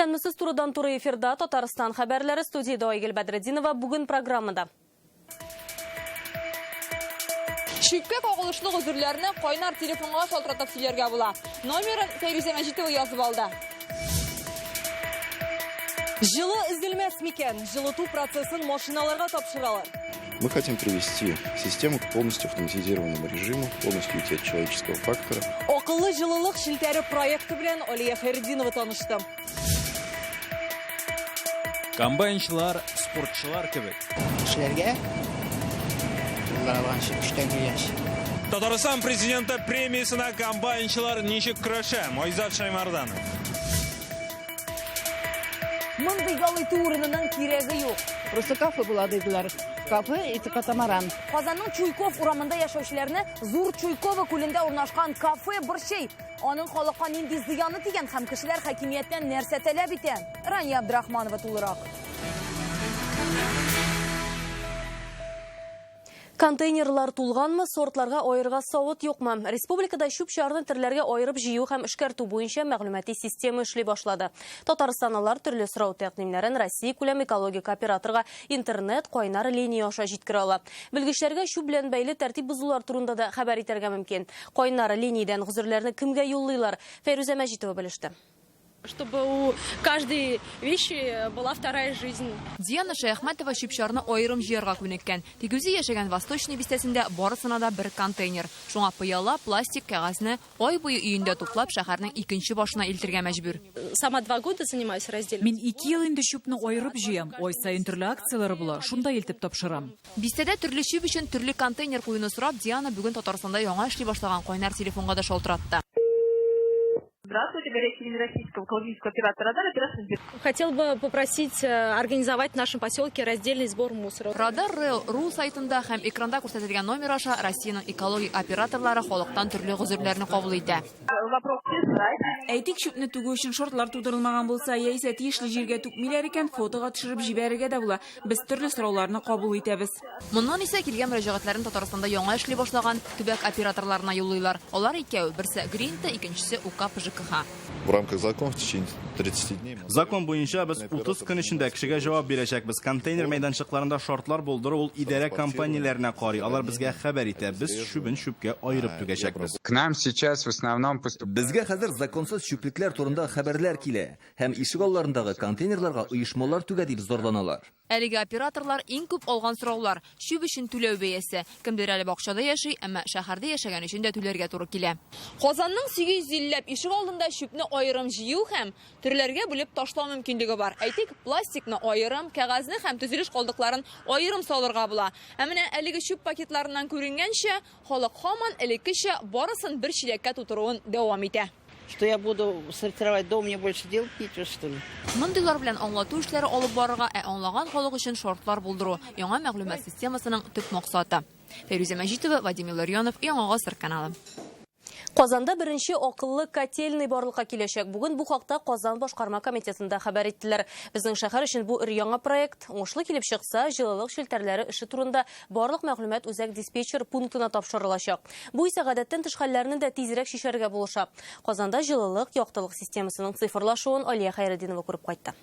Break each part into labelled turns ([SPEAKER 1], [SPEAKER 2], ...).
[SPEAKER 1] Исәнмесез, турыдан-туры эфирда Татарстан хәбәрләре, студиядә Айгөл Бәдретдинова. Бүген программада.
[SPEAKER 2] Чүпкә кагылышлы гозерләрне кайнар телефонга шалтыратып сөйләргә була. Номерын Фәйрүзә Мәҗитова язып алды.
[SPEAKER 1] Җылы өзелмәс микән? Җылыту процессын машиналарга тапшыралар.
[SPEAKER 3] Мы хотим привести систему к полностью автоматизированному режиму, полностью уйти от человеческого фактора.
[SPEAKER 1] Акыллы җылылык челтәре проекты белән Алия Хәйретдинова танышты.
[SPEAKER 4] Комбайнчылар, спортчылар кебек.
[SPEAKER 5] Эшләргә юллар алганчы, эштән килгәнче.
[SPEAKER 4] Татарстан президенты премиясенә комбайнчылар ничек көрәшә? Айзат Шаймарданов.
[SPEAKER 2] Мондый ял итү урынының кирәге юк.
[SPEAKER 6] Просто кафе була диделәр. Кафе и катамаран.
[SPEAKER 2] Казанның Чуйков урамында яшәүчеләрне Зур Чуйково күлендә урнашкан кафе борчый. Аның халыкка нинди зыяны тигән һәм кешеләр хакимияттән нәрсә таләп итә? Рания Абдрахманова тулырак.
[SPEAKER 1] Контейнерлар тулганмы, сортларга аерырга савыт юкмы? Республикада чүп-чарны төрләргә аерып җыю һәм эшкәртү буенча мәгълүмати система эшли башлады. Татарстанлылар төрле сорау тәкъдимнәрен Россия күләм экологик операторга интернет кайнар линия аша җиткерә ала. Белгечләргә чүп белән бәйле тәртип бозулар турында да хәбәр итәргә мөмкин. Кайнар линиядән гозерләрне кемгә юллыйлар? Фәйрүзә Мәҗитова белеште.
[SPEAKER 7] Чтобы у каждой вещи была вторая жизнь.
[SPEAKER 2] Диана Шәяхмәтова чүп-чарны аерым җыярга күнеккән. Тик үзе яшәгән Восточный бистәсендә барысына да бер контейнер. Шуңа пыяла, пластик, кәгазьне ай буе өендә туплап, шәһәрнең икенче башына илтергә мәҗбүр.
[SPEAKER 7] Сама 2 года занимаюсь раздельно.
[SPEAKER 8] Мин 2 ел инде чүпне аерып җыям. Ай саен төрле акцияләр була, шунда илтеп тапшырам.
[SPEAKER 2] Бистәдә төрле чүп өчен төрле контейнер куюны сорап, Диана бүген Татарстанда яңа эшли башлаган кайнар телефонга да шалтыратты.
[SPEAKER 9] Здравствуйте, горячая линия российского экологического оператора Радар, оператор Сбер.
[SPEAKER 7] Хотел бы попросить организовать в нашем поселке раздельный сбор мусора.
[SPEAKER 2] Радар Рел ру сайтында һәм экранда күрсәтелгән номер аша Россиянең экологик операторлары халыктан төрле гозерләрне кабул итә.
[SPEAKER 9] Вопрос писать.
[SPEAKER 10] Әйтик, чүпне түгү өчен шартлар тудырылмаган булса, яисә тиешле җиргә түкмиләр икән, фотога төшереп җибәрергә дә була. Без төрле сорауларны кабул итәбез.
[SPEAKER 2] Моннан исә килгән мөрәҗәгатьләрен Татарстанда яңа эшли башлаган төбәк операторларына юллыйлар. Алар икәү, берсе Гринта, икенчесе УК ПЖКХ.
[SPEAKER 3] В рамках закона в течение 30 дней мы
[SPEAKER 11] Закон буенча без 30 көн эчендә кешегә җавап бирәчәкбез. Контейнер мәйданчыкларында шартлар булдыру ул идарә компанияләренә карый. Алар безгә хәбәр итә. Без чүбен чүпкә аерып түгәчәкбез.
[SPEAKER 12] К нам сейчас в основном поступают
[SPEAKER 13] Безгә хәзер законсыз чүплекләр турында хәбәрләр килә һәм ишек алларындагы контейнерларга оешмалар түгә дип зарланалар.
[SPEAKER 2] Әлеге операторлар иң күп алган сораулар чүп өчен түләү бәясе. Кемдер әле бакчада яши, әмма шәһәрдә яшәгән өчен дә түләргә туры килә. Казанның 850 ләп ишек алдында чүпне аерым җыю һәм төрләргә бүлеп ташлау мөмкинлеге бар. Әйтик, пластикны аерым, кәгазьне һәм төзелеш калдыкларын аерым салырга була. Ә менә әлеге чүп пакетларыннан күренгәнчә, халык һаман элеккечә барысын бер чиләккә тутыруын дәвам итә.
[SPEAKER 6] Что я буду сортировать дом, мне больше делать нечего, что ли?
[SPEAKER 2] Мондыйлар белән аңлату эшләре алып барырга, ә аңлаган халык өчен шартлар булдыру яңа мәгълүмат системасының төп максаты. Фәйрүзә Мәҗитова, Владимир Ларионов, Яңа Гасыр каналы.
[SPEAKER 1] Казанда беренче акыллы котельный барлыкка киләчәк. Бүген бу хакта Казан башкарма комитетында хәбәр иттеләр. Безнең шәһәр өчен бу өр-яңа проект. Уңышлы килеп чыкса, җылылык челтәрләре эше турында барлык мәгълүмат үзәк диспетчер пунктына тапшырылачак. Бу исә гадәттән тыш хәлләрне дә тизрәк чишәргә булыша. Казанда җылылык, яктылык системасының цифрлашуын Алия Хәйретдинова күреп кайтты.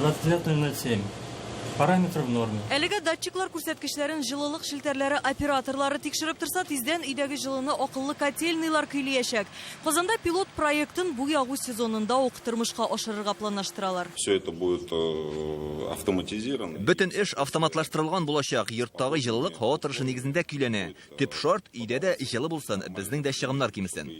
[SPEAKER 14] 29:07. Параметры в норме.
[SPEAKER 10] Әлегә датчиклар күрсәткечләрен җылылык челтәрләре операторлары тикшереп торса, тиздән өйдәге җылыны акыллы котельныйлар көйләячәк. Казанда пилот проектын бу ягу сезонында ук тормышка ашырырга планлаштыралар.
[SPEAKER 3] Все это будет автоматизировано.
[SPEAKER 13] Бөтен эш автоматлаштырылган булачак. Йорттагы җылылык һава торышы нигезендә көйләнә. Төп шарт өйдә дә җылы булсын, безнең дә чыгымнар кимесен.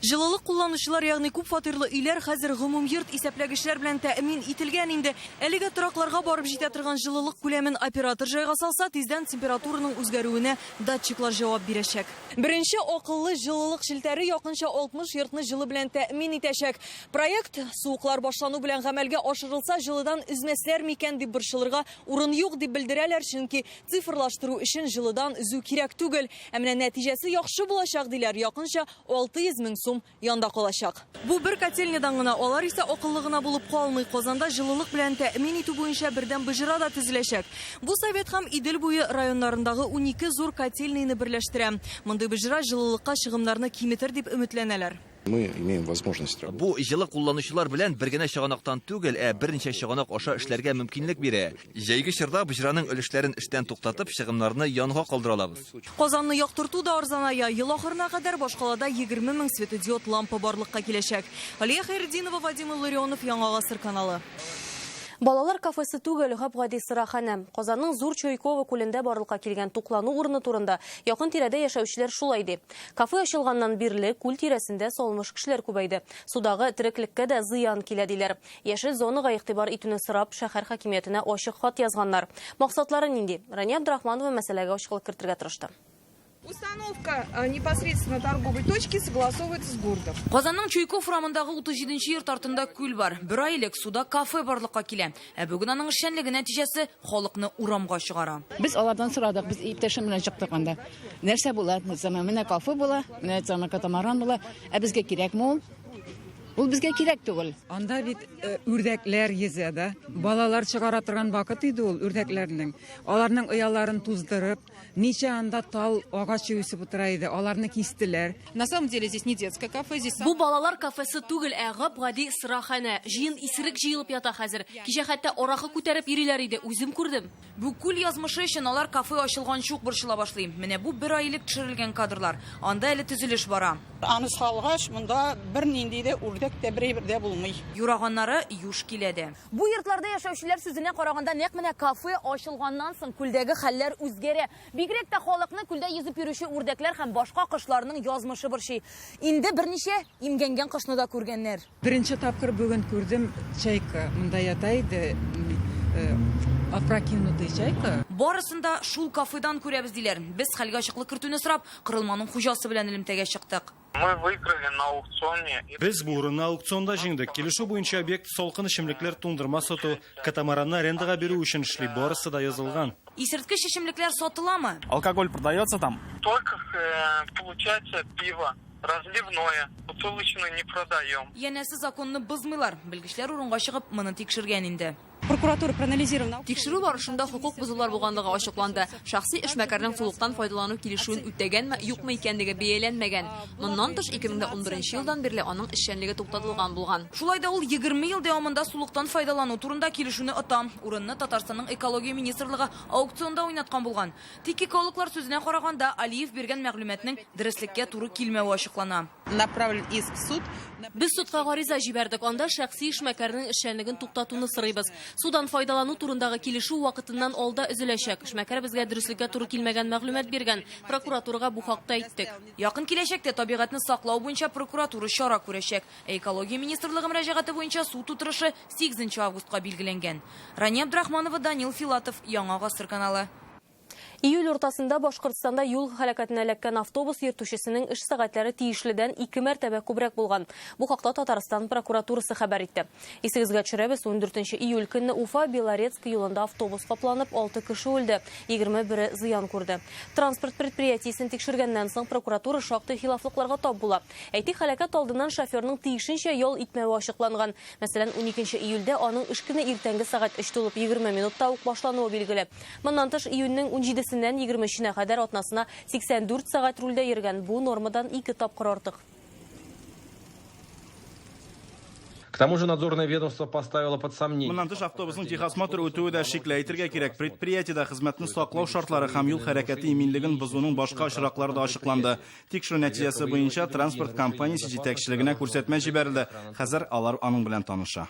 [SPEAKER 10] Җылылык кулланучылар, ягъни күп фатирлы өйләр хәзер гомумйорт исәпләгечләр белән тәэмин ителгән инде. Әлегә торакларга барып җитә торган җылылык күләмен оператор җайга салса, тиздән температураның үзгәрүенә датчиклар җавап бирәчәк. Беренче акыллы җылылык челтәре якынча 60 йортны җылы белән тәэмин итәчәк. Проект суыклар башлану белән гамәлгә ашырылса, җылыдан өзмәсләр микән дип борчылырга урын юк дип белдерәләр, чөнки цифрлаштыру өчен җылыдан өзү кирәк түгел. Ә менә нәтиҗәсе яхшы булачак диләр, якынча 600 мең сум янда калачак. Бу бер котельнядан гына, алар исә акыллы гына булып калмый. Казанда җылылык белән тәэмин итү буенча бердәм боҗра да төзеләчәк. Бу Совет һәм Идел буе районнарындагы 12 зур котельныйны берләштерә. Мондый боҗра җылылыкка чыгымнарны киметер дип өметләнәләр.
[SPEAKER 3] Мы имеем возможность работать.
[SPEAKER 13] Бу җылы кулланучылар белән бер генә чыганактан түгел, ә берничә чыганак аша эшләргә мөмкинлек бирә. Җәйге чорда боҗраның өлешләрен эштән туктатып, чыгымнарны янга калдыра алабыз.
[SPEAKER 10] Казанны яктырту да арзаная. Ел ахырына кадәр башкалада 20 мең светодиод лампа барлыкка киләчәк. Алия Хәйретдинова, Вадим Илларионов, Яңа Гасыр каналы.
[SPEAKER 1] Балалар кафесы түгел, гап-гади сыраханә. Казанның Зур Чуйкова күлендә барлыкка килгән туклану урыны турында якын тирәдә яшәүчеләр шулай ди. Кафе ачылганнан бирле күл тирәсендә салмыш кешеләр күбәйде. Судагы тереклеккә дә зыян килә диләр. Яшел зонага игътибар итүне сорап, шәһәр хакимиятенә ачык хат язганнар. Максатлары нинди? Рания Абдрахманова мәсьәләгә ачыклык кертергә тырышты.
[SPEAKER 15] Установка непосредственно торговой точки согласовывается с городом.
[SPEAKER 2] Казанның Чуйков урамындагы 37 йорт артында күл бар. Бер ай элек суда кафе барлыкка килә. Ә бүген аның эшчәнлеге нәтиҗәсе халыкны урамга чыгара.
[SPEAKER 6] Без алардан сорадык, без иптәшем белән чыктык анда. Нәрсә була? Менә кафе була, менә катамаран була. Ә безгә кирәкме ул? Ул безгә кирәк түгел.
[SPEAKER 15] Анда бит үрдәкләр йөзә дә. Балалар чыгара торган вакыт иде ул үрдәкләрнең. Аларның ояларын туздырып, ничә анда тал агачы үсеп утыра иде, аларны кистеләр.
[SPEAKER 16] На самом деле здесь не детское кафе, здесь
[SPEAKER 7] Бу балалар кафесы түгел, ә гап-гади сыраханә. Җыен исерек җыелып ята хәзер. Кичә хәтта аракы күтәреп йөриләр иде, үзем күрдем.
[SPEAKER 2] Бу күл язмышы өчен алар кафе ачылганчы ук борчыла башлый. Менә бу бер ай элек төшерелгән кадрлар. Анда әле төзелеш бара.
[SPEAKER 17] Аны салгач, монда бернинди дә үрдәк тә бер дә булмый.
[SPEAKER 2] Юраганнары юш килә дә. Бу йортларда яшәүчеләр сүзенә караганда, нәкъ менә кафе ачылганнан соң күлдәге хәлләр үзгәрә. Бигрәк тә халыкны күлдә йөзеп йөрүче үрдәкләр һәм башка кошларның язмышы борчый. Инде берничә имгәнгән кошны да күргәннәр.
[SPEAKER 15] Беренче тапкыр бүген күрдем чайка. Монда ята иде, опрокинутый чайка.
[SPEAKER 2] Барысын да шул кафедан күрәбез диләр. Без хәлгә ачыклык кертүне сорап, корылманың хуҗасы белән элемтәгә чыктык.
[SPEAKER 18] Мы выиграли на аукционе.
[SPEAKER 14] Без бу урынны аукционда җиңдек. Килешү буенча объект салкын эчемлекләр, туңдырма сату, катамаранны арендага бирү өчен эшли. Барысы да язылган.
[SPEAKER 2] Исерткеч эчемлекләр сатыламы?
[SPEAKER 19] Алкоголь продается там?
[SPEAKER 18] Только получается пиво разливное, бутылочное не продаем.
[SPEAKER 2] Янәсе законны бозмыйлар. Белгечләр урынга чыгып моны тикшергән инде.
[SPEAKER 16] Прокуратура проанализировала.
[SPEAKER 2] Тикшерү барышында хокук бозулар булганлыгы ачыкланды. Шәхси эшмәкәрнең сулыктан файдалану килешүен үтәгәнме, юкмы икәнлеге бәяләнмәгән. Моннан тыш 2011 елдан бирле аның эшчәнлеге туктатылган булган. Шулай да ул 20 ел дәвамында сулыктан файдалану турында килешүне ота. Урынны Татарстанның экология министрлыгы аукционда уйнаткан булган. Тик экологлар сүзенә караганда, Алиев биргән мәгълүматның дөреслеккә туры килмәве ачыклана.
[SPEAKER 16] Направлен иск в суд.
[SPEAKER 7] Без судка гариза җибәрдек. Анда шәхси эшмәкәрнең эшчәнлеген туктатуны сорыйбыз. Судан файдалану турындагы килешү вакытыннан алда өзеләчәк. Эшмәкәр безгә дөреслеккә туры килмәгән мәгълүмат биргән. Прокуратурага бу хакта әйттек.
[SPEAKER 2] Якын киләчәктә табигатьне саклау буенча прокуратура чара күрәчәк. Экология министрлыгы мөрәҗәгате буенча суд утырышы 8 августка билгеләнгән. Рания Абдрахманова, Данил Филатов, Яңа Гасыр каналы.
[SPEAKER 1] Июль уртасында Башкортстанда юл һәлакәтенә эләккән автобус йөртүчесенең эш сәгатьләре тиешледән 2 мәртәбә күбрәк булган. Бу хакта Татарстан прокуратурасы хәбәр итте. Исегезгә төшерәбез, 14 июль көнне Уфа Белорецк юлында автобус капланып, 6 кеше үлде, 21-е зыян күрде. Транспорт предприятиесен тикшергәннән соң прокуратура шактый хилафлыкларга тап була. Әйтик, һәлакәт алдыннан шоферның тиешенчә ял итмәве ачыкланган. Мәсәлән, 12 июльдә аның эш көне иртәнге сәгать 3:20 минутта ук башлануы билгеле. Моннан тыш, июньнең 17-сеннән 23-нә кадәр атнасына 84 сәгать рульдә йөргән. Бу нормадан 2 тапкыр артык.
[SPEAKER 20] К тому же надзорное ведомство поставило под сомнение.
[SPEAKER 11] Моннан тыш автобусның техосмотр үтүе дә шикле. Әйтергә кирәк, предприятиедә хезмәтне саклау шартлары һәм юл хәрәкәте иминлеген бозуның башка очраклары да ачыкланды. Тикшерү нәтиҗәсе буенча транспорт компаниясе җитәкчелегенә күрсәтмә җибәрелде. Хәзер алар аның белән таныша.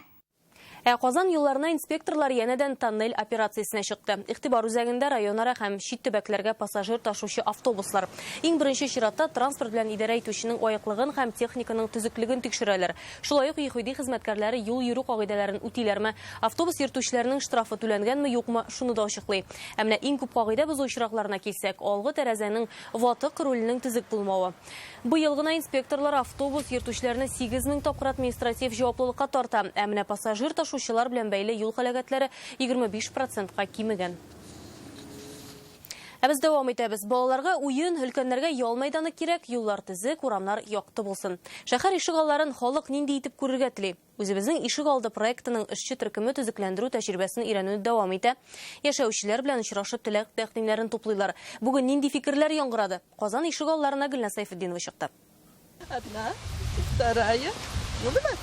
[SPEAKER 1] Ә Казан юлларына инспекторлар янәдән тоннель операциясенә чыкты. Игътибар үзәгендә районара һәм чит төбәкләргә пассажир ташучы автобуслар. Иң беренче чиратта транспорт белән идарә итүченең аяклыгын һәм техниканың төзеклеген тикшерәләр. Шулай ук ЮХИДИ хезмәткәрләре юл йөрү кагыйдәләрен үтиләрме, автобус йөртүчеләренең штрафы түләнгәнме, юкмы, шуны да ачыклый. Ә менә иң күп кагыйдә бозу очракларына килсәк, алгы тәрәзәнең ватык, руленең төзек булмавы. Быел гына инспекторлар автобус йөртүчеләрне 8000 тапкыр административ җаваплылыкка тарта. Ә менә пассажир ташучылар белән бәйле юл һәлакәтләре 25%-ка кимегән. Ә без дәвам итәбез. Балаларга уен, өлкәннәргә ял мәйданы кирәк, юллар төзек, урамнар якты булсын. Шәһәр ишегалларын халык нинди итеп күрергә тели? Үзебезнең ишегалды проектының эшче төркеме төзекләндерү тәҗрибәсен өйрәнүне дәвам итә. Яшәүчеләр белән очрашып теләк тәкъдимнәрен туплыйлар. Бүген нинди фикерләр яңгырады? Казан ишегалларына Гөлназ Сәйфетдинова чыкты.
[SPEAKER 9] Одна. Вторая. Булдымы?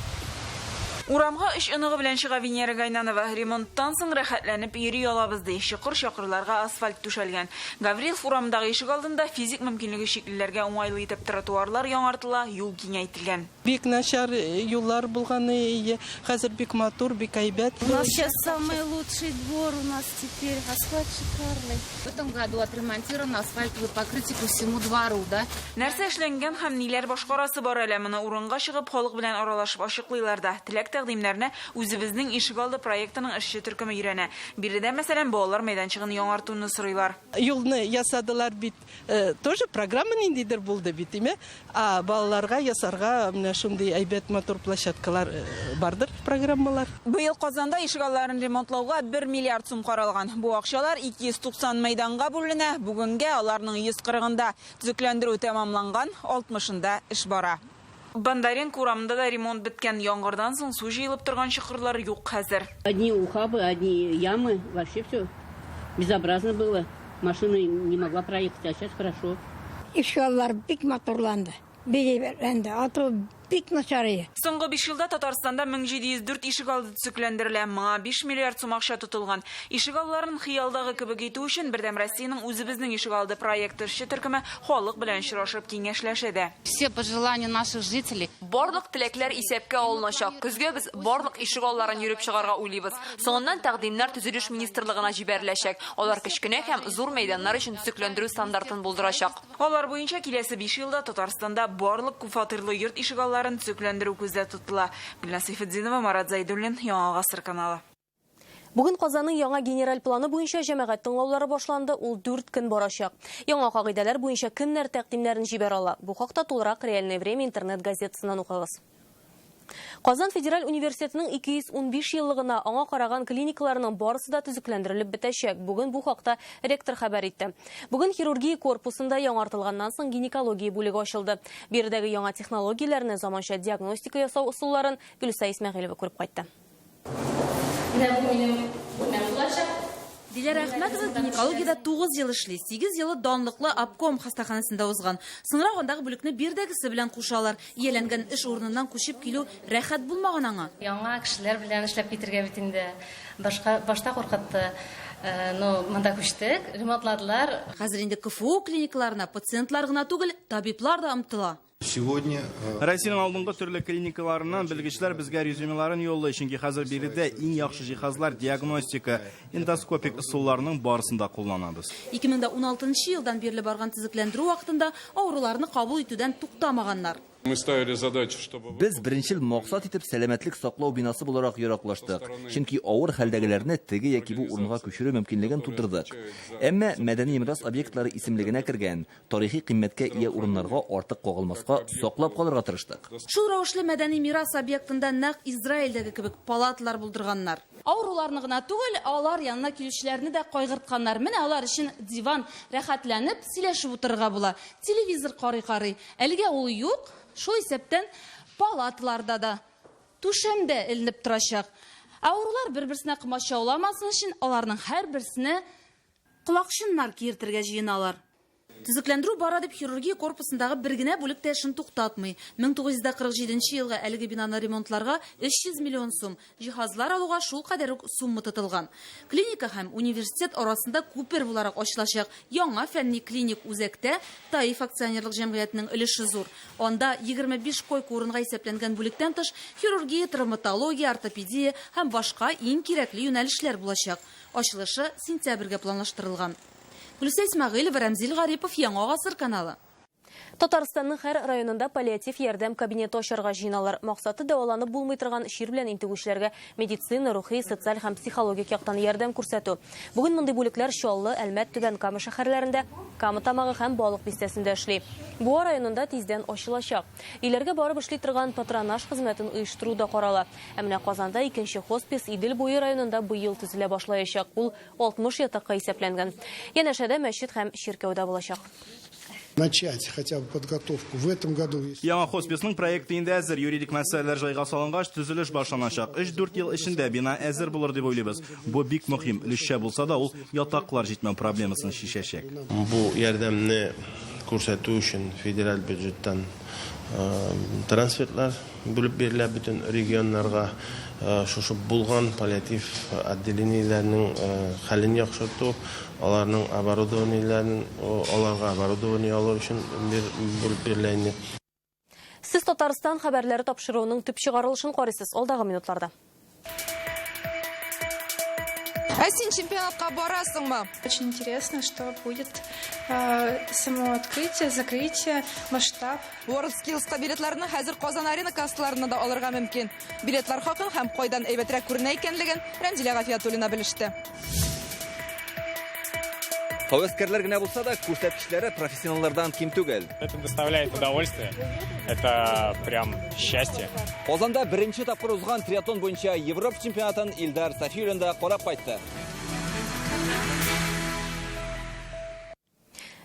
[SPEAKER 19] Урамга өч оныгы белән чыга Венера Гайнанова. Ремонттан соң рәхәтләнеп йөри алабыз, ди. Чокыр-чакырларга асфальт түшәлгән. Гаврилов урамындагы ишек алдында физик мөмкинлеге чиклеләргә уңайлы итеп тротуарлар яңартыла, юл киңәйтелгән.
[SPEAKER 21] Бик начар юллар булган, хәзер бик матур, бик әйбәт.
[SPEAKER 22] У нас сейчас самый лучший двор у нас теперь, асфальт шикарный.
[SPEAKER 23] В этом году отремонтировано асфальтовое покрытие по всему двору, да?
[SPEAKER 19] Нәрсә эшләнгән һәм ниләр башкарасы бар әле, моны урынга чыгып, халык белән аралашып ачыклыйлар да. Теләк тәкъдимнәрне үзебезнең ишегалды проектының эшче төркеме өйрәнә. Биредә, мәсәлән, балалар мәйданчыгын яңартуны сорыйлар.
[SPEAKER 21] Юлны ясадылар бит, тоже программа ниндидер булды бит, име? А балаларга ясарга менә шундый әйбәт матур площадкалар бардыр, программалар.
[SPEAKER 19] Быел Казанда ишегалларын ремонтлауга 1 миллиард сум каралган. Бу акчалар 290 мәйданга бүленә. Бүгенгә аларның 140-ында төзекләндерү тәмамланган, 60-ында эш бара. Бондаренко урамында да ремонт беткән. Яңгырдан соң су җыелып торган чокырлар юк хәзер.
[SPEAKER 24] Одни ухабы, одни ямы, вообще все безобразно было. Машина не могла проехать, а сейчас хорошо.
[SPEAKER 25] Ишегаллар бик матурланды, бик әйбәтләнде. А то бик начар иде.
[SPEAKER 19] Соңгы 5 елда Татарстанда 1704 ишегалды төзекләндерелә. Моңа 5 миллиард сум акча тотылган. Ишегалларын хыялдагы кебек итү өчен Бердәм Россиянең үзебезнең ишегалды проекты эшче төркеме халык белән очрашып киңәшләшә дә.
[SPEAKER 23] Все пожелания наших жителей.
[SPEAKER 2] Барлык теләкләр исәпкә алыначак. Көзгә без барлык ишегалларын йөреп чыгарга уйлыйбыз. Соңыннан тәкъдимнәр төзелеш министрлыгына җибәреләчәк. Алар кечкенә һәм зур мәйданнар өчен төзекләндерү стандартын булдырачак.
[SPEAKER 19] Алар буенча киләсе 5 елда Татарстанда барлык күпфатирлы йорт ишегалларын төзекләндерү күздә тотыла. Гөлназ Сәйфетдинова, Марат Зайдуллин, Яңа Гасыр каналы.
[SPEAKER 1] Бүген Казанның яңа генераль планы буенча җәмәгать тыңлаулары башланды. Ул 4 көн барачак. Яңа кагыйдәләр буенча кемнәр тәкъдимнәрен җибәрә ала? Бу хакта тулырак Реальное время интернет-газетасыннан укыгыз. Казан федераль университетының 215 еллыгына аңа караган клиникаларның барысы да төзекләндерелеп бетәчәк. Бүген бу хакта ректор хәбәр итте. Бүген хирургия корпусында яңартылганнан соң гинекология бүлеге ачылды. Биредәге яңа технологияләрне, заманча диагностика ясау ысулларын Гөлсә Исмәгыйлева күреп кайтты.
[SPEAKER 7] Менә бу минем бүлмәм булачак.
[SPEAKER 26] Диләрә Әхмәтова гинекологиядә 9 ел эшли, 8 елы данлыклы обком хастаханәсендә узган. Соңрак андагы бүлекне бирдәгесе белән кушалар. Ияләнгән эш урыныннан күчеп килү рәхәт булмаган аңа.
[SPEAKER 7] Яңа кешеләр белән эшләп китергә бит инде. Башка башта куркытты. Но монда күчтек, ремонтладылар.
[SPEAKER 26] Хәзер инде КФУ клиникаларына пациентлар гына түгел, табиблар да омтыла.
[SPEAKER 3] Сегодня
[SPEAKER 11] Россиянең алдынгы төрле клиникаларыннан белгечләр безгә резюмеларын юллый, чөнки хәзер биредә иң яхшы җиһазлар, диагностика, эндоскопик ысулларның барысын да кулланабыз.
[SPEAKER 26] 2016 елдан бирле барган төзекләндерү вакытында авыруларны кабул итүдән туктамаганнар.
[SPEAKER 27] Мы ставили задачу, чтобы
[SPEAKER 13] Без беренчел максат итеп сәламәтлек саклау бинасы буларак яраклаштык. Чөнки авыр хәлдәгеләрне теге яки бу урынга күчерү мөмкинлеген тудырдык. Әмма мәдәни мирас объектлары исемлегенә кергән тарихи кыйммәткә ия урыннарга артык кагылмаска саклап калырга тырыштык.
[SPEAKER 26] Шул рәвешле мәдәни мирас объектында нәкъ Израильдәге кебек палаталар булдырганнар. Авыруларны гына түгел, алар янына килүчеләрне дә кайгыртканнар. Менә алар өчен диван, рәхәтләнеп сөйләшеп утырырга була. Телевизор карый-карый. Әлегә ул юк, шул исәптән палаталарда да түшәмдә эленеп торачак. Авырулар бер-берсенә комачауламасын өчен аларның һәрберсенә колакчыннар киертергә җыеналар. Төзекләндерү бара дип хирургия корпусындагы бер генә бүлек тә эшен туктатмый. 1947 елгы әлеге бинаны ремонтларга 300 миллион сум, җиһазлар алуга шул кадәр үк сумма тотылган. Клиника һәм университет арасында күпер буларак ачылачак яңа фәнни клиник үзәктә Таиф акционерлык җәмгыятенең өлеше зур. Анда 25 койка урынга исәпләнгән бүлектән тыш хирургия, травматология, ортопедия һәм башка иң кирәкле юнәлешләр булачак. Ачылышы сентябрьгә планлаштырылган. Гөлсә Исмәгыйлева, Рәмзил Гарипов, Яңа Гасыр каналы.
[SPEAKER 1] Татарстанның һәр районында паллиатив ярдәм кабинеты ачарга җыеналар. Максаты дәваланып булмый торган чир белән интегүчеләргә медицина, рухи, социаль һәм психологик яктан ярдәм күрсәтү. Бүген мондый бүлекләр Чаллы, Әлмәт, Түбән Кама шәһәрләрендә, Кама Тамагы һәм Балык бистәсендә эшли. Буа районында тиздән ачылачак. Өйләргә барып эшли торган патронаж хезмәтен оештыру да карала. Ә менә Казанда икенче хоспис Идел буе районында быел төзелә башлаячак. Ул 60 ятакка исәпләнгән. Янәшәдә мәчет һәм чиркәү дә булачак.
[SPEAKER 28] Начать хотя бы подготовку в этом году.
[SPEAKER 11] Яңа хосписның проекты инде әзер. Юридик мәсьәләләр җайга салынгач, төзелеш башланачак. 3-4 ел эчендә бина әзер булыр дип уйлыйбыз. Бу бик мөһим. Өлешчә булса да, ул ятаклар җитмәү проблемасын чишәчәк.
[SPEAKER 29] Бу ярдәмне
[SPEAKER 4] күрсәтү өчен федераль бюджеттан трансфертлар бүлеп бирелә бөтен регионнарга. Шушы булган паллиатив отделениеләрнең хәлен яхшырту, аларның оборудованиеләрен, аларга оборудование алу өчен бүлеп бирелә инде.
[SPEAKER 1] Сез Татарстан хәбәрләре тапшыруының төп чыгарылышын карыйсыз алдагы минутларда.
[SPEAKER 5] Ә син чемпионатка барасыңмы?
[SPEAKER 6] Очень интересно, что будет само открытие, закрытие, масштаб.
[SPEAKER 5] WorldSkills'ка билетларны хәзер Казан Арена кассаларында да алырга мөмкин. Билетлар хакын һәм кайдан әйбәтрәк күренә икәнлеген Рәмзилә Гафиятуллина белеште.
[SPEAKER 13] Һәвәскәрләр генә булса да, күрсәткечләре профессионаллардан ким түгел.
[SPEAKER 8] Это доставляет удовольствие. Это прям счастье.
[SPEAKER 13] Казанда беренче тапкыр узган триатлон буенча Европа чемпионатын Илдар Сафиуллин да карап кайтты.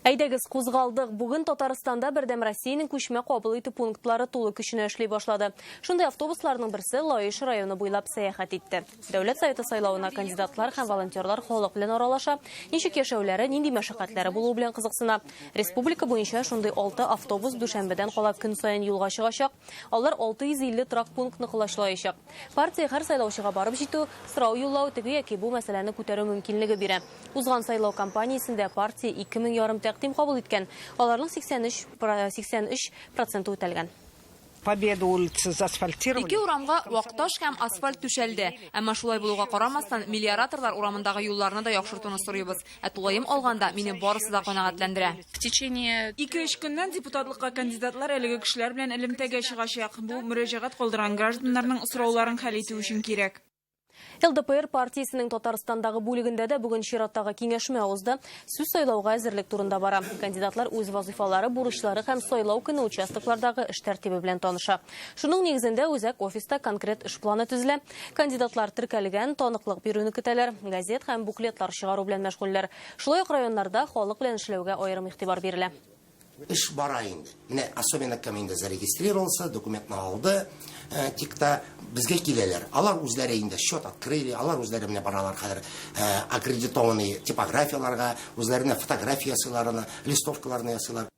[SPEAKER 1] Әйдәгез, кузгалдык. Бүген Татарстанда Бердәм Россиянең күчмә кабул итү пунктлары тулы көченә эшли башлады. Шундый автобусларның берсе Лаеш районы буйлап сәяхәт итте. Дәүләт Советы сайлавына кандидатлар һәм волонтерлар халык белән аралаша, ничек яшәүләре, нинди мәшәкатьләре булуы белән кызыксына. Республика буенча шундый 6 автобус дүшәмбедән кала көн саен юлга чыгачак. Алар 650 торак пунктны колачлаячак. Партия һәр сайлаучыга барып җитү, сорау юллау, теге яки бу мәсьәләне күтәрү мөмкинлеге бирә. Узган сайлау кампаниясендә партия 2500 тәкъдим кабул иткән. Аларның 83% үтәлгән.
[SPEAKER 10] Победа улицы заасфальтировали.
[SPEAKER 2] Ике урамга вак таш һәм асфальт түшәлде. Әмма шулай булуга карамастан, мелиораторлар урамындагы юлларны да яхшыртуны сорыйбыз. Ә тулаем алганда, мине барысы да канәгатьләндерә.
[SPEAKER 19] В течение 2-3 көннән депутатлыкка кандидатлар әлеге кешеләр белән элемтәгә чыгачак. Бу мөрәҗәгать калдырган гражданнарның сорауларын хәл итү өчен кирәк.
[SPEAKER 1] ЛДПР партиясенең Татарстандагы бүлегендә дә бүген чираттагы киңәшмә узды. Сүз сайлауга әзерлек турында бара. Кандидатлар үз вазифалары, бурычлары һәм сайлау көне участоклардагы эш тәртибе белән таныша. Шуның нигезендә үзәк офиста конкрет эш планы төзелә. Кандидатлар теркәлгән, таныклык бирүне көтәләр, газет һәм буклетлар чыгару белән мәшгульләр. Шулай ук районнарда халык белән эшләүгә аерым игътибар бирелә.
[SPEAKER 12] Эш бара инде. Менә особенно кем инде зарегистрировался, документны алды, тик та безгә киләләр. Алар үзләре инде счет открыли, алар үзләре менә баралар хәзер аккредитованный типографияларга, үзләренә фотография ясыйлар, листовкаларны ясыйлар.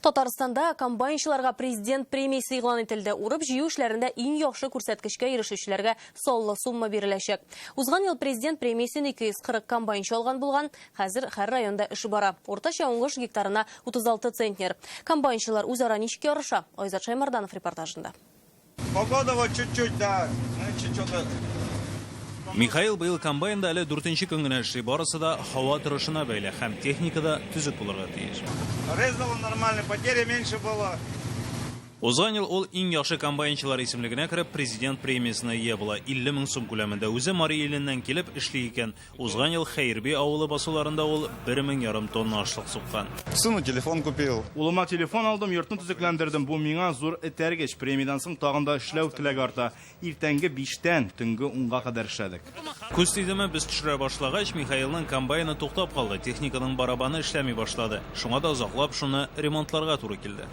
[SPEAKER 1] Татарстанда комбайнчыларга президент премиясе игълан ителде. Урып җыю эшләрендә иң яхшы күрсәткечкә ирешүчеләргә саллы сумма биреләчәк. Узган ел президент премиясен 240 комбайнчы алган булган. Хәзер һәр районда эш бара. Уртача уңыш гектарына 36 центнер. Комбайнчылар үзара ничек ярыша? Айзат Шаймарданов репортажында.
[SPEAKER 15] Погода вот чуть-чуть, да, значит, что-то.
[SPEAKER 17] Михаил быел комбайнда әле 4нче көн генә эшли. Барысы да һава торышына бәйле һәм техникада төзек булырга тиеш.
[SPEAKER 15] Резало нормально, потери меньше было.
[SPEAKER 17] Узган ел ул иң яхшы комбайнчылар исемлегенә кереп, президент премиясенә ия була. 50 мең сум күләмендә. Үзе Мари иленнән килеп эшли икән. Узган ел Хәйрби авылы басуларында ул 1,5 тонна ашлык суккан.
[SPEAKER 15] Сыну телефон купил.
[SPEAKER 11] Улыма телефон алдым, йортны төзекләндердем. Бу миңа зур этәргеч. Премиядән соң тагын да эшләү теләге арта. Иртәнге 5-тән төнге 10-га кадәр эшләдек.
[SPEAKER 17] Күз тидеме без төшерә башлагач, Михаилның комбайны туктап калды. Техниканың барабаны эшләми башлады. Шуңа да озаклап шуны ремонтларга туры килде.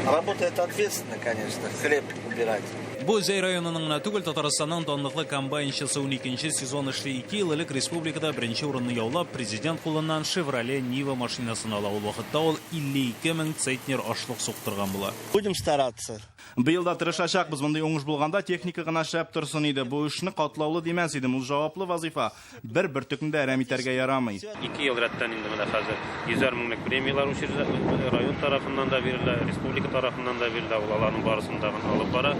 [SPEAKER 29] Работа это ответственно, конечно, хлеб убирать.
[SPEAKER 17] Бу Зәй районының гына түгел, Татарстанның данлыклы комбайнчысы 12нче сезон эшли. 2 ел элек республикада беренче урынны яулап, президент кулыннан Chevrolet Niva машинасын ала. Ул вакытта ул 52 мең центнер ашлык суктырган була.
[SPEAKER 29] Будем стараться.
[SPEAKER 11] Быел да тырышачакбыз. Мондый уңыш булганда техника гына шәп торсын иде. Бу эшне катлаулы димәс идем. Ул җаваплы вазифа. Бер бөртекне дә әрәм итәргә ярамый.
[SPEAKER 30] 2 ел рәттән инде менә хәзер 100 меңлек премияләр учреждение район тарафыннан да бирелә, республика тарафыннан да бирелә. Ул аларның барысын да алып бара.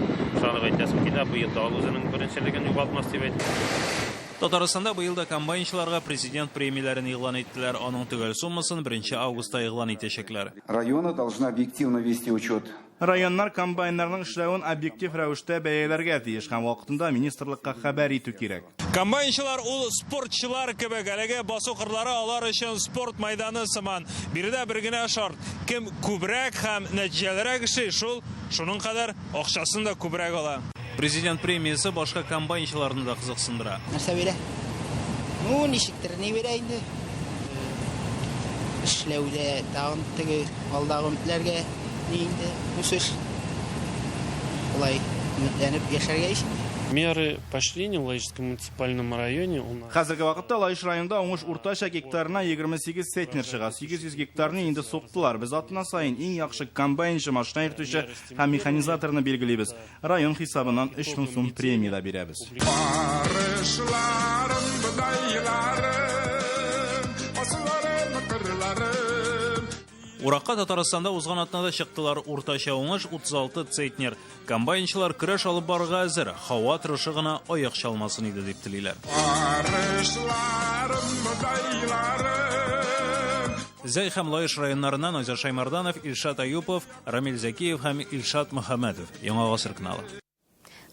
[SPEAKER 30] Шуны әйтәсем килә, быел да ул үзенең беренчелеген югалтмас дип әйтә.
[SPEAKER 17] Татарстанда быел да комбайнчыларга президент премияләрен игълан иттеләр. Аның төгәл суммасын 1 августта игълан итәчәкләр.
[SPEAKER 31] Районы должны объективно вести учет.
[SPEAKER 11] Районнар комбайннарның эшләвен объектив рәвештә бәяләргә тиеш һәм вакытында министрлыкка хәбәр итү кирәк.
[SPEAKER 17] Комбайнчылар ул спортчылар кебек, әлеге басу кырлары алар өчен спорт майданы сыман. Биредә бер генә шарт: кем күбрәк һәм нәтиҗәлерәк эшли, шул шуның кадәр акчасын да күбрәк ала. Президент премиясе башка комбайнчыларны да кызыксындыра.
[SPEAKER 32] Нәрсә бирә? Ну, ничектер ни бирә инде? Эшләүдә тагын теге алдагы өметләргә ни инде үсеш. Улай өметләнеп яшәргә ич.
[SPEAKER 3] Меры поощрения в Лаишском муниципальном районе у нас.
[SPEAKER 11] Хәзерге вакытта Лаеш районында уңыш уртача гектарына 28 центнер чыга. 800 гектарны инде суктылар. Без атна саен иң яхшы комбайнчы, машина йөртүче һәм механизаторны билгелибез. Район хисабыннан 3000 сум премия дә бирәбез.
[SPEAKER 7] Барышларым, бодайларым, басуларым, кырларым.
[SPEAKER 17] Уракка Татарстанда узган атнада чыктылар. Уртача уңыш 36 центнер. Комбайнчылар көрәш алып барырга әзер. Һава торышы гына аяк чалмасын иде дип телиләр.
[SPEAKER 7] Барышларым, бодайларым.
[SPEAKER 17] Зәй һәм Лаеш районнарыннан Айзат Шаймарданов, Илшат Аюпов, Рамил Зәкиев һәм Илшат Мөхәммәтов. Яңа Гасыр каналы.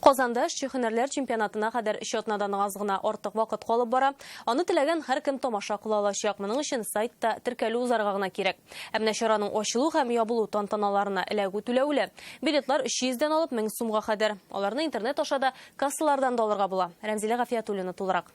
[SPEAKER 1] Казанда эшче һөнәрләр чемпионатына кадәр өч атнадан аз гына артык вакыт калып бара. Аны теләгән һәркем тамаша кыла алачак. Моның өчен сайтта теркәлү узарга гына кирәк. Ә менә чараның ачылу һәм ябылу тантаналарына эләгү түләүле. Билетлар 300 дән алып 1000 сумга кадәр. Аларны интернет аша да, кассалардан да алырга була. Рәмзилә Гафиятуллина тулырак.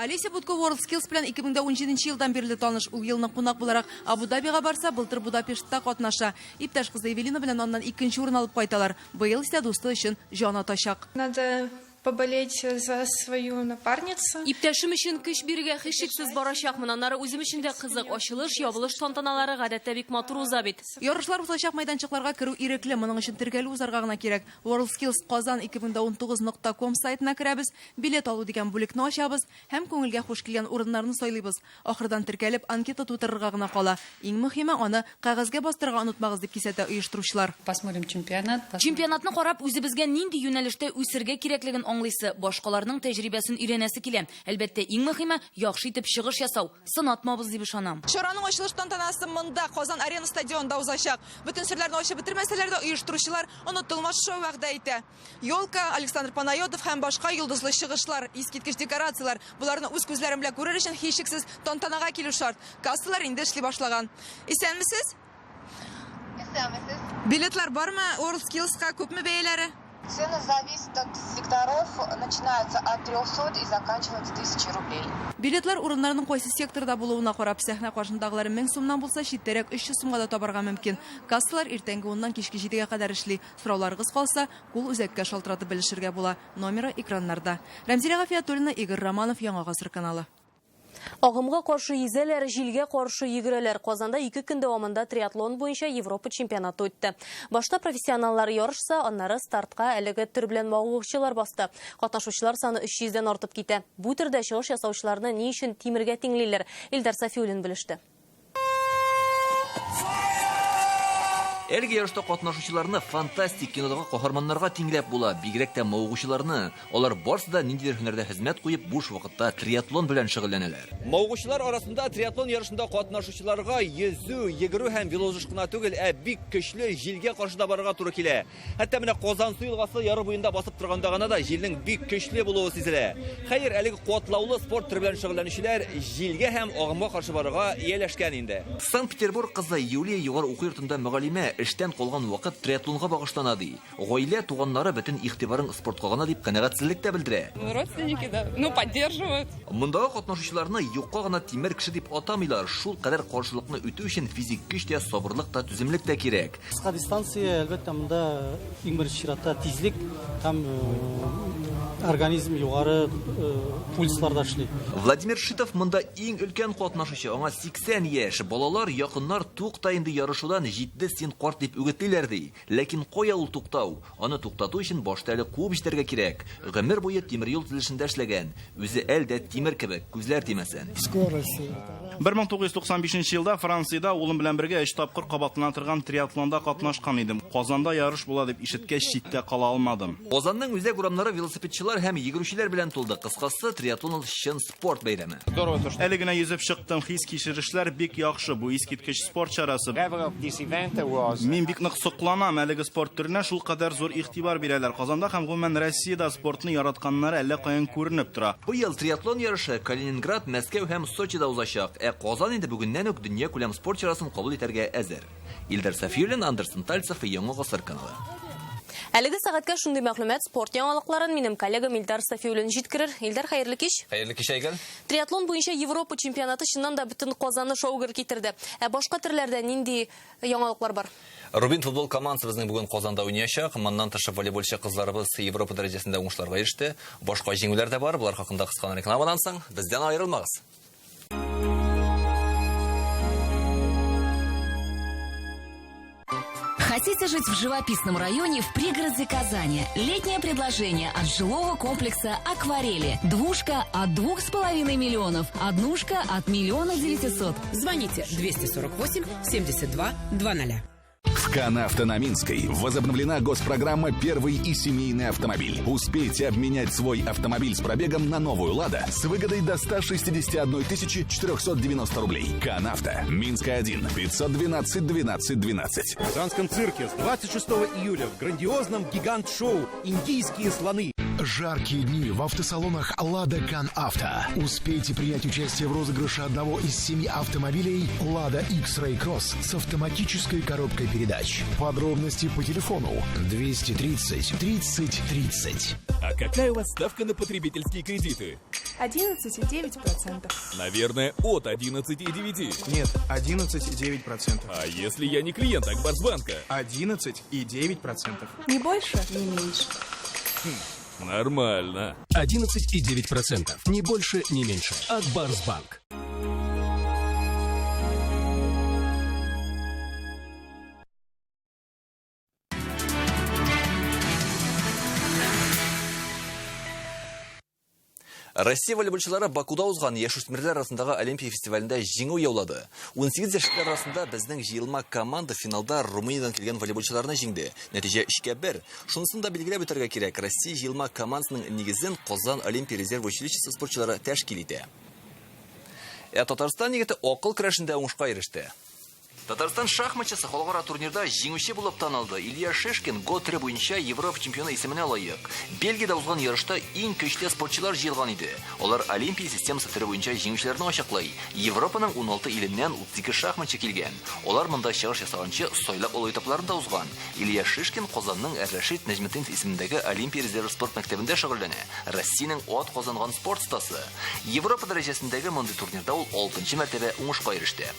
[SPEAKER 5] Олеся Будко WorldSkills белән 2017 елдан бирле таныш. Ул елны кунак буларак Абу-Дабига барса, былтыр Будапештта катнаша. Иптәш кызы Эвелина белән аннан икенче урын алып кайталар. Быел исә дусты өчен җан атачак.
[SPEAKER 6] Надо поболеть за свою напарницу.
[SPEAKER 1] Иптәшем өчен көч бирергә һичшиксез барачакмын. Аннары үзем өчен дә кызык. Ачылыш, ябылыш тантаналары гадәттә бик матур уза бит.
[SPEAKER 5] Ярышлар узачак мәйданчыкларга керү ирекле. Моның өчен теркәлү узарга гына кирәк. WorldSkills Казан ике мең дә унтугыз нокта ком сайтына керәбез, билет алу дигән бүлекне ачабыз һәм күңелгә хуш килгән урыннарны сайлыйбыз. Ахырдан теркәлеп, анкета тутырырга гына кала. Иң мөһиме, аны кәгазьгә бастырырга онытмагыз, дип кисәтә оештыручылар.
[SPEAKER 9] Посмотрим чемпионат.
[SPEAKER 26] Чемпионатны карап, үзебезгә нинди юнәлештә үсергә кирәклеген аңлыйсы, башкаларның тәҗрибәсен өйрәнәсе килә. Әлбәттә, иң мөһиме, яхшы итеп чыгыш ясау. Сынатмабыз дип ышанам.
[SPEAKER 5] Чараның ачылыш тантанасы монда, Казан Арена стадионында узачак. Бөтен серләрне ачып бетермәсәләр дә, оештыручылар онытылмас шоу вәгъдә итә. Елка, Александр Панайотов һәм башка йолдызлы чыгышлар, искиткеч декорацияләр. Буларны үз күзләрем белән күрер өчен һичшиксез тантанага килү шарт. Кассалар инде эшли башлаган. Исәнмесез?
[SPEAKER 14] Исәнмесез.
[SPEAKER 5] Билетлар бармы WorldSkills-ка? Күпме бәяләре?
[SPEAKER 14] Цены зависят от секторов, начинаются от 300 и заканчиваются 1000 рублей.
[SPEAKER 5] Билетлар урыннарның кайсы секторда булуына карап, сәхнә каршындагылары 1000 сумнан булса, читтәрәк 300 сумга да табарга мөмкин. Кассалар иртәнге уннан кичке җидегә кадәр эшли. Сорауларыгыз калса, кул үзәккә шалтыратып белешергә була. Номеры экраннарда. Рәмзилә Гафиятуллина, Игорь Романов, Яңа Гасыр каналы.
[SPEAKER 1] Агымга каршы йөзәләр, җилгә каршы йөгерәләр. Казанда 2 көн дәвамында триатлон буенча Европа чемпионаты үтте. Башта профессионаллар ярышса, аннары стартка әлеге төр белән мавыгучылар басты. Катнашучылар саны өч йөздән артып китә. Бу төрдә чыгыш ясаучыларны ни өчен тимергә тиңлиләр? Илдар Сафиуллин белеште.
[SPEAKER 13] Әлеге ярышта катнашучыларны фантастик кинодагы каһарманнарга тиңләп була, бигрәк тә мавыгучыларны. Алар барысы да ниндидер һөнәрдә хезмәт куеп, буш вакытта триатлон белән шөгыльләнәләр. Мавыгучылар арасында триатлон ярышында катнашучыларга йөзү, йөгерү һәм велоузыш кына түгел, ә бик көчле җилгә каршы да барырга туры килә. Хәтта менә Казансу елгасы яры буенда басып торганда гына да җилнең бик көчле булуы сизелә. Хәер, әлеге катлаулы спорт төре белән шөгыльләнүчеләр җилгә һәм агымга каршы барырга ияләшкән инде. Санкт-Петербург кызы Юлия югары уку йортында мөгаллимә, эштән калган вакыт триатлонга багышлана ди. Гаилә, туганнары бөтен игътибарын спортка гына дип канәгатьсезлек тә белдерә.
[SPEAKER 16] Родственники, да, поддерживают.
[SPEAKER 13] Мондагы катнашучыларны юкка гына тимер кеше дип атамыйлар. Шул кадәр каршылыкны үтү өчен физик көч тә, сабырлык та, түземлек тә кирәк.
[SPEAKER 18] Кыска дистанция, әлбәттә, монда иң беренче чиратта тизлек һәм организм югары пульсларда эшли.
[SPEAKER 13] Владимир Шитов монда иң өлкән катнашучы, аңа 80 яшь. Балалар, якыннар тукта инде ярышудан, җитте син карт дип үгетлиләр ди. Ләкин кая ул туктау? Аны туктату өчен башта әле куып җитәргә кирәк. Гомер буе тимер юл төзелешендә эшләгән. Үзе әле дә тимер кебек, күзләр тимәсен.
[SPEAKER 28] Скорость.
[SPEAKER 11] Бер мең тугыз йөз туксан бишенче елда Франциядә улым белән бергә өч тапкыр кабатлана торган триатлонда катнашкан идем. Казанда ярыш була дип ишеткәч, читтә кала алмадым.
[SPEAKER 13] Казанның үзәк урамнары велосипедчылар һәм йөгерүчеләр белән тулды. Кыскасы, триатлон ул чын спорт бәйрәме.
[SPEAKER 11] Әле генә йөзеп чыктым, хис-кичерешләр бик яхшы. Бу искиткеч спорт чарасы. Мин бик нык сокланам, әлеге спорт төренә шул кадәр зур игътибар бирәләр. Казанда һәм гомумән Россиядә спортны яратканнар әллә каян күренеп тора.
[SPEAKER 13] Быел триатлон ярышы Калининград, Мәскәү һәм Сочида узачак. Ә Казан инде бүгеннән үк дөнья күләм спорт чарасын кабул итәргә әзер. Илдар Сафиуллин, Андерсон Тальцев, Яңа Гасыр каналы.
[SPEAKER 1] Әлеге сәгатькә шундый мәгълүмат спорт яңалыкларын минем коллегам Илдар Сафиуллин җиткерер. Илдар, хәерле кич.
[SPEAKER 13] Хәерле кич, Айгөл.
[SPEAKER 1] Триатлон буенча Европа чемпионаты чыннан да бөтен Казанны шау-гөр китерде. Ә башка төрләрдә нинди яңалыклар бар?
[SPEAKER 13] Рубин футбол командасы безнең бүген Казанда уйнаячак. Моннан тыш волейболчы кызларыбыз Европа дәрәҗәсендә уңышларга иреште. Башка җиңүләр дә бар. Болар хакында кыска рекламадан соң бездән аерылмагыз.
[SPEAKER 2] Хотите жить в живописном районе в пригороде Казани? Летнее предложение от жилого комплекса «Акварели». Двушка от 2,5 миллионов, однушка от 1 900 000.
[SPEAKER 4] Звоните 248 72 00.
[SPEAKER 8] В Канавто на Минской возобновлена госпрограмма «Первый и семейный автомобиль». Успейте обменять свой автомобиль с пробегом на новую «Лада» с выгодой до 161 490 рублей. Канавто. Минская 1. 512 12 12.
[SPEAKER 9] В Казанском цирке с 26 июля в грандиозном гигант-шоу «Индийские слоны».
[SPEAKER 10] Жаркие дни в автосалонах «Лада Кан Авто». Успейте принять участие в розыгрыше одного из 7 автомобилей «Лада X-Ray Cross» с автоматической коробкой передач. Подробности по телефону 230 30 30.
[SPEAKER 20] А какая у вас ставка на потребительские кредиты?
[SPEAKER 6] 11,9%.
[SPEAKER 20] Наверное, от 11,9.
[SPEAKER 21] Нет, 11,9%.
[SPEAKER 20] А если я не клиент Акбарсбанка?
[SPEAKER 21] 11,9%.
[SPEAKER 6] Не больше, не меньше.
[SPEAKER 20] Нормально.
[SPEAKER 22] 11,9%. Ни больше, ни меньше. Акбарсбанк.
[SPEAKER 13] Россия волейболчылары Бакуда узган яшүсмерләр арасындагы Олимпия фестивалендә җиңү яулады. 18 яшьлекләр арасында безнең җыелма команда финалда Румыниядән килгән волейболчыларны җиңде. Нәтиҗә 3-1. Шунысын да билгеләп үтәргә кирәк, Россия җыелма командасының нигезен Казан Олимпия резерв училищесы спортчылары тәшкил итә. Ә Татарстан егете акыл көрәшендә уңышка иреште. Татарстан шахматчысы халыкара турнирда җиңүче булып танылды. Илья Шишкин Го төре буенча Европа чемпионы исеменә лаек. Бельгиядә узган ярышта иң көчле спортчылар җыелган иде. Алар Олимпия системасы төре буенча җиңүчеләрне ачыклый. Европаның 16 иленнән 32 шахматчы килгән. Алар монда чыгыш ясаганчы сайлап алу этапларын да узган. Илья Шишкин Казанның Рәшит Нәҗметдинов исемендәге Олимпия резерв спорт мәктәбендә шөгыльләнә. Россиянең ат казанган спорт остасы. Европа дәрәҗәсендәге мондый турнирда ул 6 мәртәбә уңышка иреште.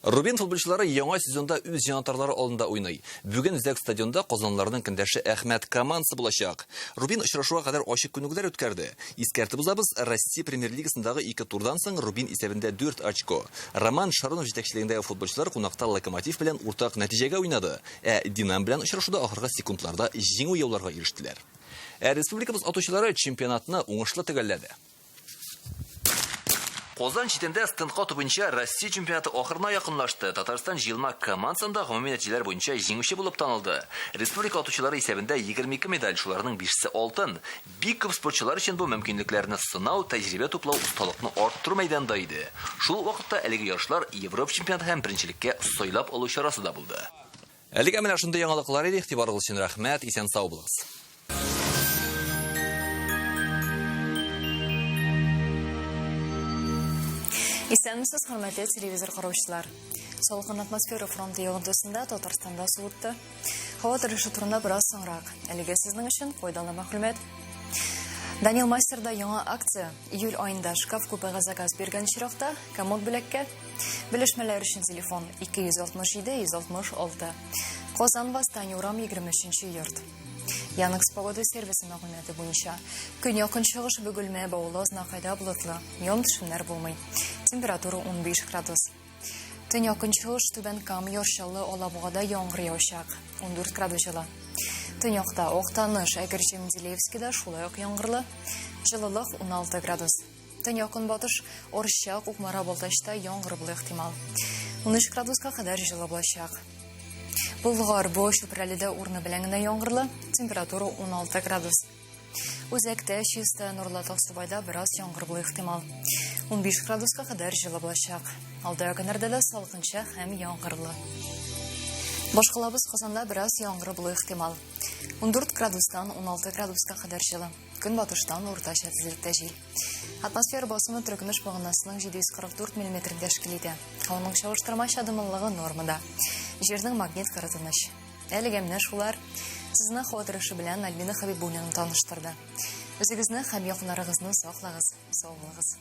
[SPEAKER 13] Рубин футболчылары яңа сезонда үз җанатарлары алдында уйный. Бүген үзәк стадионда казанларның көндәше Әхмәт командасы булачак. Рубин очрашуга кадәр ачык күнегүләр үткәрде. Искәртеп узабыз, Россия премьер-лигасындагы 2 турдан соң Рубин исәбендә 4 очко. Роман Шаронов җитәкчелегендәге футболчылар кунакта Локомотив белән уртак нәтиҗәгә уйнады. Ә Динамо белән очрашуда ахыргы секундларда җиңү яуларга ирештеләр. Ә республикабыз атучылары чемпионатны уңышлы төгәлләде. Казан читендә стендка ату буенча Россия чемпионаты ахырына якынлашты. Татарстан җыелма командасында гомуми нәтиҗәләр буенча җиңүче булып танылды. Республика атучылары исәбендә 22 медаль, шуларның 5-се алтын. Бик күп спортчылар өчен бу мөмкинлекләрне сынау, тәҗрибә туплау, осталыкны арттыру мәйданы да иде. Шул ук вакытта әлеге ярышлар Европа чемпионаты һәм беренчелеккә сайлап алу чарасы да булды. Әлегә менә шундый яңалыклар иде. Игътибарыгыз өчен рәхмәт. Исән-сау булыгыз.
[SPEAKER 23] Исәнмесез, хөрмәтле телевизор караучылар. Салкын атмосфера фронты йогынтысында Татарстанда суытты. Һава торышы турында бераз соңрак. Әлегә сезнең өчен файдалы мәгълүмат. Данил Мастерда яңа акция. Июль аенда шкаф купега заказ биргән очракта комод бүләккә. Белешмәләр өчен телефон 267 166. Казан Восстание урам 23 йорт. Яндекс погода сервисы мәгълүматы буенча көньяк-көнчыгыш Бөгелмә, Баулы, Азнакайда болытлы, ян-төшемнәр булмый. Температура 15 градус. Төньяк-көнчыгыш Түбән Кама, Яр Чаллы, Алабугада яңгыр явачак, 14 градус җылы. Төньякта Актаныш, Әгерҗе, Менделеевскида шулай ук яңгырлы, җылылык 16 градус. Төньяк-көнбатыш Арча, Кукмара, Балтачта яңгыр булу ихтимал. 13 градуска кадәр җылы булачак. Болгар, Буа, Чүпрәледә урыны белән генә яңгырлы, температура 16 градус. Үзәктә, Чистай, Нурлат, Аксубайда бераз яңгыр булу ихтимал. 15 градуска кадәр җылы булачак. Алдагы көннәрдә дә салкынча һәм яңгырлы. Башкалабыз Казанда бераз яңгыр булу ихтимал. 14 градустан 16 градуска кадәр җылы. Көнбатыштан уртача тизлектә җил. Атмосфера басымы теркөмеш баганасының 744 миллиметрын тәшкил итә. Һаваның чагыштырмача дымлылыгы нормада. Җирнең магнит кыры тыныч. Әлегә менә шулар. Сезне һава торышы белән Альбина Хабибуллина таныштырды. Үзегезне һәм якыннарыгызны саклагыз, сау булыгыз.